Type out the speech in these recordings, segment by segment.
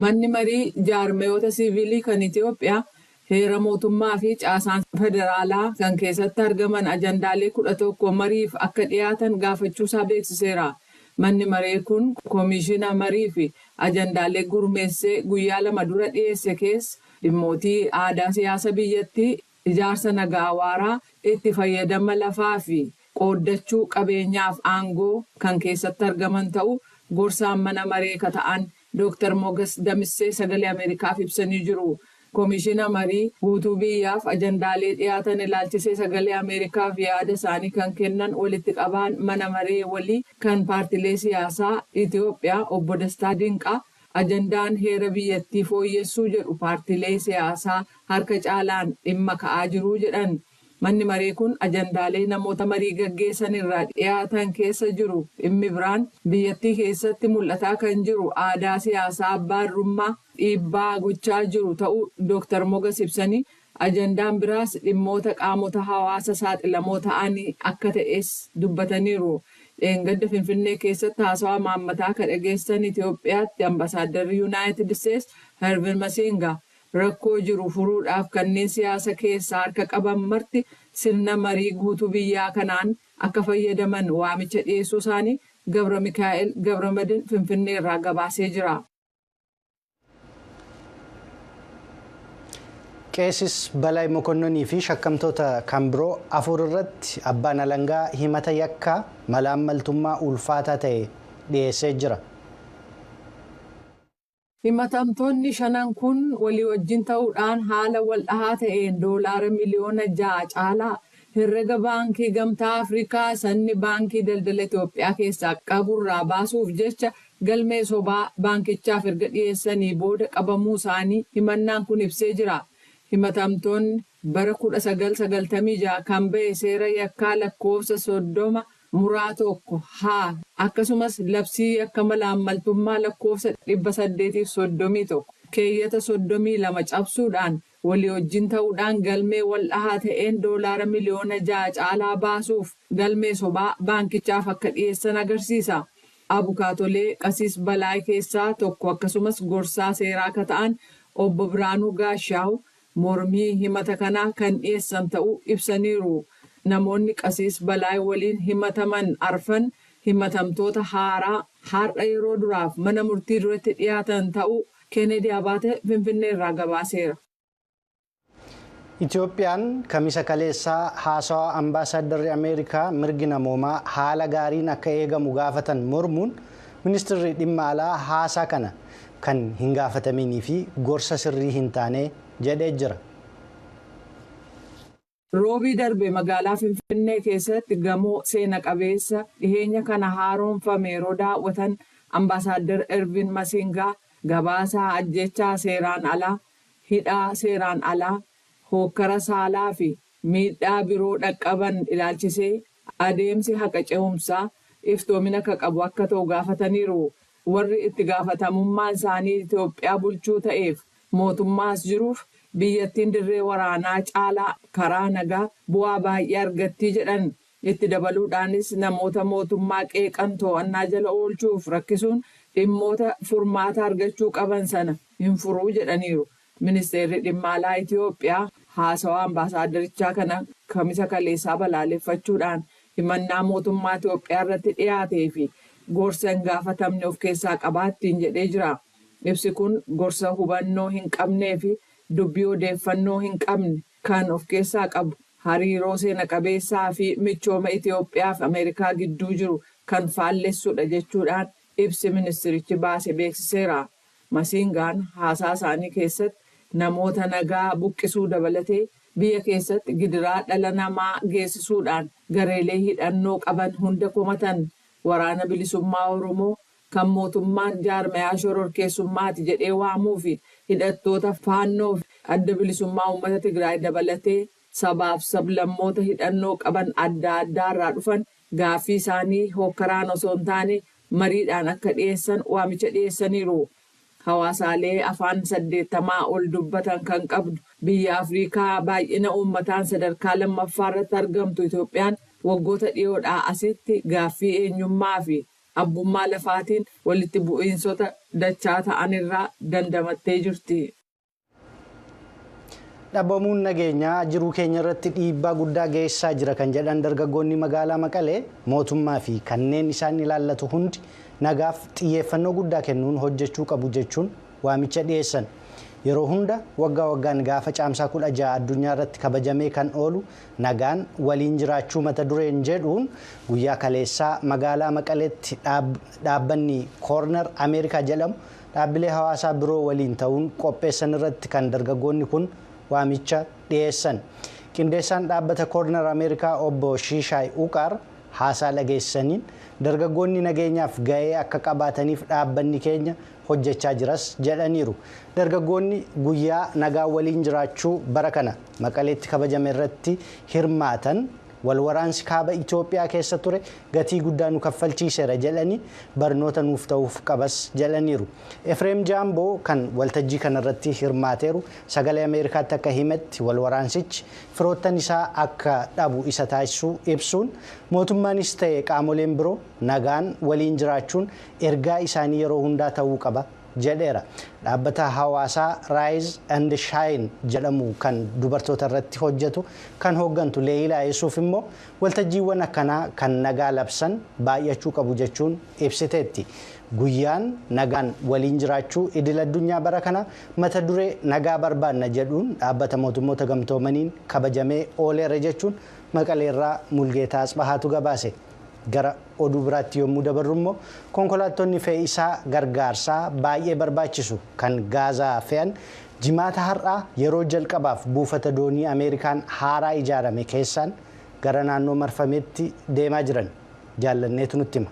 Manni marii jaarmayoota siivilii kan Itiyoophiyaa heera mootummaa fi caasaan federaalaa kan keessatti argaman ajandaalee 11 mariif akka dhiyaatan gaafachuusaa beeksiseera. Manni maree kun koomishina marii fi ajandaalee gurmeessee guyyaa 2 dura dhiyeesse keessa dhimmootii aadaa siyaasa biyyattii, ijaarsa nagaa waaraa, itti fayyadama lafaa fi qooddachuu qabeenyaaf aangoo kan keessatti argaman ta'uu gorsaan mana maree ka ta'an Dr. Mogas Damissee Sagalee Ameerikaaf ibsanii jiru. Koomishina marii guutuu biyyaaf ajandaalee dhiyaatan ilaalchisee Sagalee Ameerikaaf yaada isaanii kan kennan walitti qabaan mana maree walii kan paartilee siyaasaa Itiyoophiyaa obbo Dastaa Dinqaa, ajandaan heera biyyattii fooyyessuu jedhu paartilee siyaasaa harka caalaan dhimma ka'aa jiru jedhan. Manni maree kun ajandaalee namoota marii gaggeessan irraa dhiyaatan keessa jiru dhimmi biraan biyyattii keessatti mul'ataa kan jiru aadaa siyaasaa abbaa irrummaa dhiibbaa gochaa jiru ta'uu Dr. Mogas ibsanii, ajandaan biraas dhimmoota qaamota hawaasa saaxilamoo ta'anii akka ta'es dubbataniiru. Dheengadda Finfinnee keessatti haasawaa maammataa kan dhageessan Itiyoophiyaatti ambaasaaddarri Yuunaayitid Isteets Hervin Masinga, rakkoo jiru furuudhaaf kanneen siyaasa keessaa harka qaban marti sirna marii guutuu biyyaa kanaan akka fayyadaman waamicha dhiyeessuu isaanii Gabra Mikaa'el Gabramadin Finfinnee irraa gabaasee jira. Qeesis Balaayi Mokonninii fi shakkamtoota kan biroo 4 irratti abbaan alangaa himata yakkaa malaammaltummaa ulfaataa ta'e dhiyeessee jira. Himatamtoonni shanan kun walii wajjin ta'uudhaan haala wal dhahaa ta'een doolaara miliyoona 6 caalaa herrega baankii Gamtaa Afrikaa sanni Baankii Daldala Itoophiyaa keessaa qaburraa baasuuf jecha galmee sobaa baankichaaf erga dhiyeessanii booda qabamuu isaanii himannaan kun ibsee jira. Himatamtoonni bara 1996 kan ba'e seera yakkaa lakkoofsa 30-1 haa akkasumas labsii yakka malaammaltummaa lakkoofsa 831 keeyyata 32 cabsuudhaan walii wajjin ta'uudhaan galmee wal dhahaa ta'een doolaara miliyoona 6 caalaa baasuuf galmee sobaa baankichaaf akka dhiyeessan agarsiisa. Abukaatolee Qasiis Balaay keessaa tokko akkasumas gorsaa seeraa akka ta'an obbo Biraanuu Gaashaaw mormii himata kanaa kan dhiyeessan ta'uu ibsaniiru. Namoonni Qasiis Balaay waliin himataman arfan himatamtoota haaraa har'a yeroo duraaf mana murtii duratti dhiyaatan ta'uu Kennedy Abaate Finfinnee irraa gabaaseera. Itoophiyaan kamisa kaleessaa haasawaa ambaasaaddarri Ameerikaa mirgi namoomaa haala gaariin akka eegamu gaafatan mormuun ministirri dhimma alaa haasaa kana kan hin gaafataminii fi gorsa sirrii hin taane jedhee jira. Roobii darbe magaalaa Finfinnee keessatti gamoo seena qabeessa dhiheenya kana haaromfame yeroo daawwatan ambaasaadder Ervin Masingaa gabaasaa ajjechaa seeraan alaa, hidhaa seeraan alaa, hookkara saalaa fi miidhaa biroo dhaqqaban ilaalchisee adeemsi haqa ce'umsaa iftoomina akka qabu akka ta'u gaafataniiru. Warri itti gaafatamummaan isaanii Itoophiyaa bulchuu ta'eef mootummaas jiruuf biyyattiin dirree waraanaa caalaa karaa nagaa bu'aa baay'ee argattii jedhan. Itti dabaluudhaanis namoota mootummaa qeeqan to'annaa jala oolchuuf rakkisuun dhimmoota furmaata argachuu qaban sana hin furuu jedhaniiru. Ministeerri dhimma alaa Itiyoophiyaa haasawaa ambaasaaddarichaa kana kamisa kaleessaa balaaleffachuudhaan himannaa mootummaa Itiyoophiyaa irratti dhiyaatee fi gorsa hin gaafatamne of keessaa qabaattiin jedhee jira. Ibsi kun gorsa hubannoo hin qabnee fi dubbii odeeffannoo hin qabne kan of keessaa qabu, hariiroo seena qabeessaa fi michooma Itiyoophiyaa fi Ameerikaa gidduu jiru kan faallessudha jechuudhaan ibsi ministirichi baase beeksiseera. Masiingaan haasaa isaanii keessatti namoota nagaa buqqisuu dabalatee biyya keessatti gidiraa dhala namaa geessisuudhaan gareelee hidhannoo qaban hunda komatan. Waraana Bilisummaa Oromoo kan mootummaan jaarmayaa shororkeessummaati jedhee waamuu fi hidhattoota Faannoo fi Adda Bilisummaa Uummata Tigraay dabalatee sabaaf sablammoota hidhannoo qaban adda addaa irraa dhufan gaaffii isaanii hookkaraan osoo hin taane mariidhaan akka dhiyeessan waamicha dhiyeessaniiru. Hawaasaalee afaan 80 ol dubbatan kan qabdu biyya Afriikaa baay'ina uummataan sadarkaa lammaffaa irratti argamtu Itoophiyaan waggoota dhiyoodhaa asitti gaaffii eenyummaa fi Abbummaa lafaatiin walitti bu'iinsota dachaa ta'an irraa dandamattee jirti. Dhabamuun nageenyaa jiruu keenya irratti dhiibbaa guddaa geessisaa jira kan jedhan dargaggoonni magaalaa Maqalee, mootummaa fi kanneen isaan ilaallatu hundi nagaaf xiyyeeffannoo guddaa kennuun hojjechuu qabu jechuun waamicha dhiyeessan. Yeroo hunda waggaa waggaan gaafa Caamsaa 16 addunyaa irratti kabajamee kan oolu nagaan waliin jiraachuu mata dureen jedhuun guyyaa kaleessaa magaalaa Maqaleetti dhaabbanni Koornar Ameerikaa jedhamu dhaabbilee hawaasaa biroo waliin ta'uun qopheessan irratti kan dargaggoonni kun waamicha dhiyeessan. Qindeessaan dhaabbata Koornar Ameerikaa obbo Shiishaay Uqaar haasaa dhageessaniin dargaggoonni nageenyaaf ga'ee akka qabaataniif dhaabbanni keenya hojjechaa jiras jedhaniiru. Dargaggoonni guyyaa nagaa waliin jiraachuu bara kana Maqaleetti kabajame irratti hirmaatan walwaraansi kaaba Itoophiyaa keessa ture gatii guddaa nu kaffalchiiseera jedhanii, barnoota nuuf ta'uuf qabas jedhaniiru. Efreem Jaamboo kan waltajjii kanarratti hirmaateeru Sagalee Ameerikaatti akka himetti, walwaraansichi firoottan isaa akka dhabu isa taasisuu ibsuun, mootummaanis ta'e qaamoleen biroo nagaan waliin jiraachuun ergaa isaanii yeroo hundaa ta'uu qaba jedheera. Dhaabbata hawaasaa Rise and Shine jedhamu kan dubartoota irratti hojjetu kan hooggantu Leeyilaa Yesuuf immoo waltajjiiwwan akkanaa kan nagaa labsan baay'achuu qabu jechuun ibsiteetti. Guyyaan nagaan waliin jiraachuu idil addunyaa bara kana mata duree "Nagaa barbaanna" jedhuun dhaabbata Mootummoota Gamtoomaniin kabajamee ooleera jechuun Maqaleerraa Mulgeetaa Asbahaatu gabaase. Gara oduu biraatti yommuu dabarru immoo, konkolaattonni fe'isaa gargaarsaa baay'ee barbaachisu kan Gaazaa fe'an Jimaata har'aa yeroo jalqabaaf buufata doonii Ameerikaan haaraa ijaarame keessaan gara naannoo marfameetti deemaa jiran. Jaallanneetu nutti hima.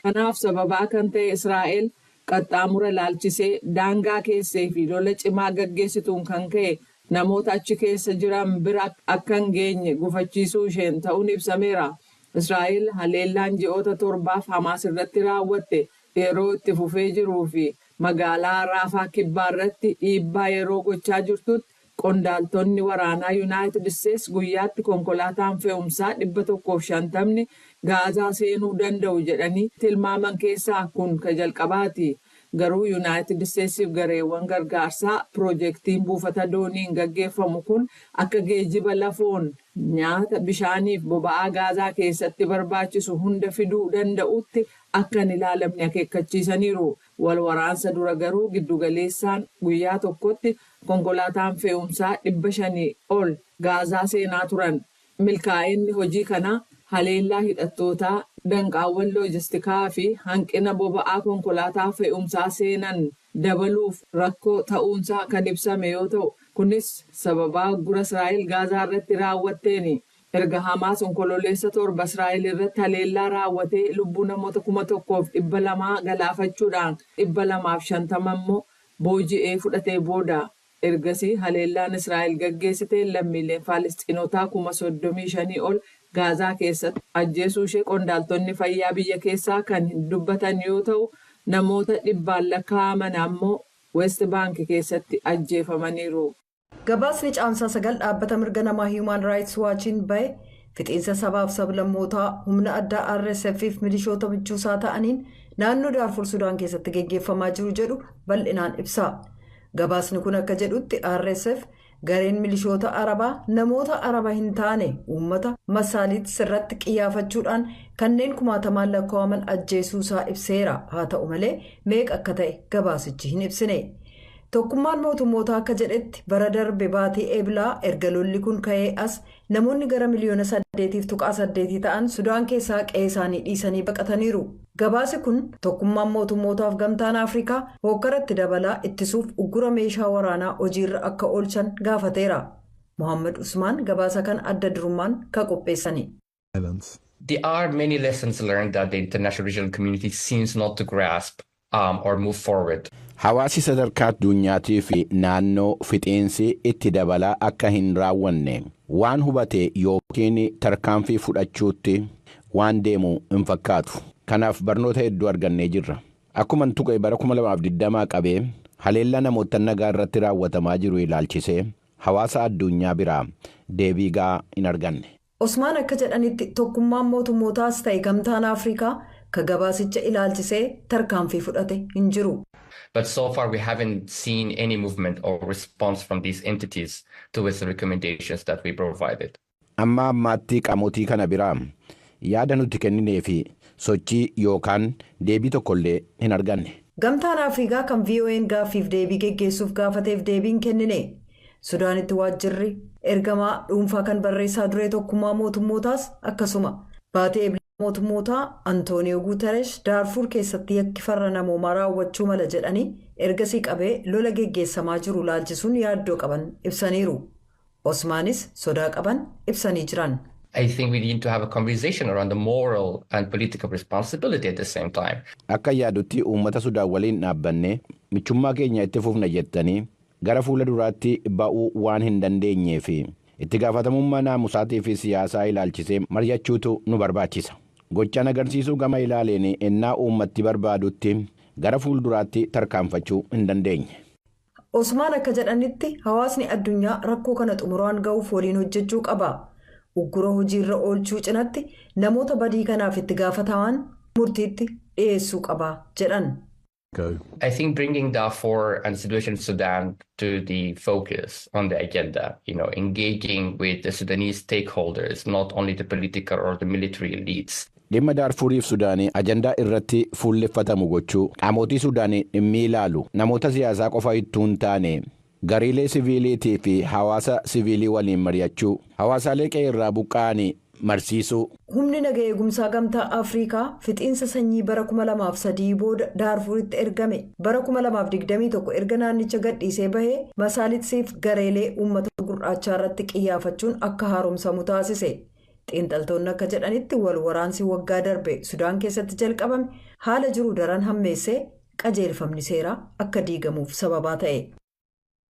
Kanaaf sababaa kan ta'e Israa'el qaxxaamura ilaalchisee daangaa keessee fi lola cimaa gaggeessituun kan ka'e namoota achi keessa jiran bira akka hin geenye gufachiisuu isheen ta'uun ibsameera. Israa'el haleellaan ji'oota 7f Hamaas irratti raawwatte yeroo itti fufee jiruu fi magaalaa Raafaa kibbaa irratti dhiibbaa yeroo gochaa jirtutti, qondaaltonni waraanaa Yuunaayitid Isteets guyyaatti konkolaataan fe'umsaa 150n Gaazaa seenuu danda'u jedhanii tilmaaman keessaa kun ka jalqabaati. Garuu Yuunaayitid Isteetsiif gareewwan gargaarsaa piroojeektiin buufata dooniin gaggeeffamu kun akka geejjiba lafoon nyaata, bishaaniif boba'aa Gaazaa keessatti barbaachisu hunda fiduu danda'utti akka hin ilaalamne akeekkachiisaniiru. Wal waraansa dura garuu giddugaleessaan guyyaa tokkotti konkolaataan fe'umsaa 500 ol Gaazaa seenaa turan. Milkaa'inni hojii kanaa haleellaa hidhattootaa, danqaawwan loojistikaa fi hanqina boba'aa konkolaataa fe'umsaa seenan dabaluuf rakkoo ta'uunsaa kan ibsame yoo ta'u, kunis sababaa uggura Israa'el Gaazaa irratti raawwatteeni. Erga Hamaas Onkololeessa 7 Israa'el irratti haleellaa raawwatee lubbuu namoota 1200 galaafachuudhaan 250 immoo booji'ee fudhatee booda, ergasii haleellaan Israa'el gaggeessiteen lammiileen Faalistiinotaa 35,000 ol Gaazaa keessatti ajjeesuu ishee qondaaltonni fayyaa biyya keessaa kan dubbatan yoo ta'u, namoota dhibbaan lakkaa'aman ammoo West Bank keessatti ajjeefamaniiru. Gabaasni Caamsaa 9 dhaabbata mirga namaa Human Rights Watchiin bahe fixiinsa sabaaf sablammootaa humna addaa RSF fi milishoota michuusaa ta'aniin naannoo Daarfur Sudaan keessatti geggeeffamaa jiru jedhu bal'inaan ibsa. Gabaasni kun akka jedhutti, RSF gareen milishoota Arabaa namoota Araba hin taane uummata Masaaliit sirratti qiyyaafachuudhaan kanneen kumaatamaan lakkaa'aman ajjeesuusaa ibseera. Haa ta'u malee, meeqa akka ta'e gabaasichi hin ibsine. Tokkummaan Mootummoota akka jedhetti, bara darbe baatii Eeblaa erga lolli kun ka'ee as namoonni gara miliyoona 8.8 ta'an Sudaan keessaa qe'ee isaanii dhiisanii baqataniiru. Gabaasi kun Tokkummaan Mootummootaaf Gamtaan Afrikaa hookkaratti dabalaa ittisuuf uggura meeshaa waraanaa hojiirra akka oolchan gaafateera. Mohaammed Usmaan gabaasa kan adda durummaan ka qopheessani. There are many lessons learned that the international regional community seems not to grasp or move forward. Hawaasi sadarkaa addunyaatii fi naannoo fixeensi itti dabalaa akka hin raawwanne waan hubate yookiin tarkaanfii fudhachuutti waan deemu hin fakkaatu. Kanaaf barnoota hedduu argannee jirra. Akkuma tuqe, bara 2020 qabee haleellaa namoota nagaa irratti raawwatamaa jiru ilaalchisee hawaasa addunyaa biraa deebii ga'aa hin arganne. Osmaan akka jedhanitti, tokkummaan mootummootaas ta'e gamtaan Afrikaa ka gabaasicha ilaalchisee tarkaanfii fudhate hin jiru. But so far, we haven't seen any movement or response from these entities towards the recommendations that we provided. Amma ammaatti qaamotii kana biraa yaada nuti kenninee fi sochii yookaan deebii tokkollee hin arganne. Gamtaan Afrikaa kan VOA'n gaaffiif deebii geggeessuuf gaafateef deebiin kennine. Sudaanitti waajjirri ergamaa dhuunfaa kan barreessaa duree tokkummaa mootummootaas akkasuma. Baatee mootummootaa Antooniyoo Guuteresh Daarfuur keessatti yakki farra namoomaa raawwachuu mala jedhanii ergasii qabee lola geggeessamaa jiru laalchisuun yaaddoo qaban ibsaniiru. Osmaanis sodaa qaban ibsanii jiran. I think we need to have a conversation around the moral and political responsibility at the same time. Akka yaadutti, uummata Sudaan waliin dhaabbannee michummaa keenya itti fufna jettanii gara fuula duraatti ba'uu waan hin dandeenyee fi itti gaafatamummaa naamusaatii fi siyaasaa ilaalchisee mari'achuutu nu barbaachisa. Gochaan agarsiisuu gama ilaaleen ennaa uummatti barbaadutti gara fuulduraatti tarkaanfachuu hin dandeenye. Osmaan akka jedhanitti, hawaasni addunyaa rakkoo kana xumuraan ga'uuf waliin hojjechuu qaba. Uggura hojiirra oolchuu cinatti namoota badii kanaaf itti gaafataman murtiitti dhiyeessuu qaba jedhan. I think bringing Darfur and the situation in Sudan to the focus on the agenda, engaging with the Sudanese stakeholders, not only the political or the military elites. Dhimma Daarfuriif Sudaanii ajandaa irratti fuulleffatamu gochuu, qaamotii Sudaanii dhimmi ilaalu namoota siyaasaa qofa ittuu hin taane gareelee siviiliitii fi hawaasa siviilii waliin mari'achuu, hawaasaalee qe'ee irraa buqqa'anii marsiisuu. Humni naga eegumsaa gamtaa Afrikaa fixiinsa sanyii bara 2003 booda Daarfuritti ergame bara 2021 erga naannicha gadhiisee bahee Masaalitsiif gareelee uummata gurraachaa irratti qiyyaafachuun akka haaromsamu taasise. Xiinxaltoonni akka jedhanitti, wal waraansi waggaa darbe Sudaan keessatti jalqabame haala jiru daran hammeessee qajeelfamni seeraa akka diigamuuf sababaa ta'e.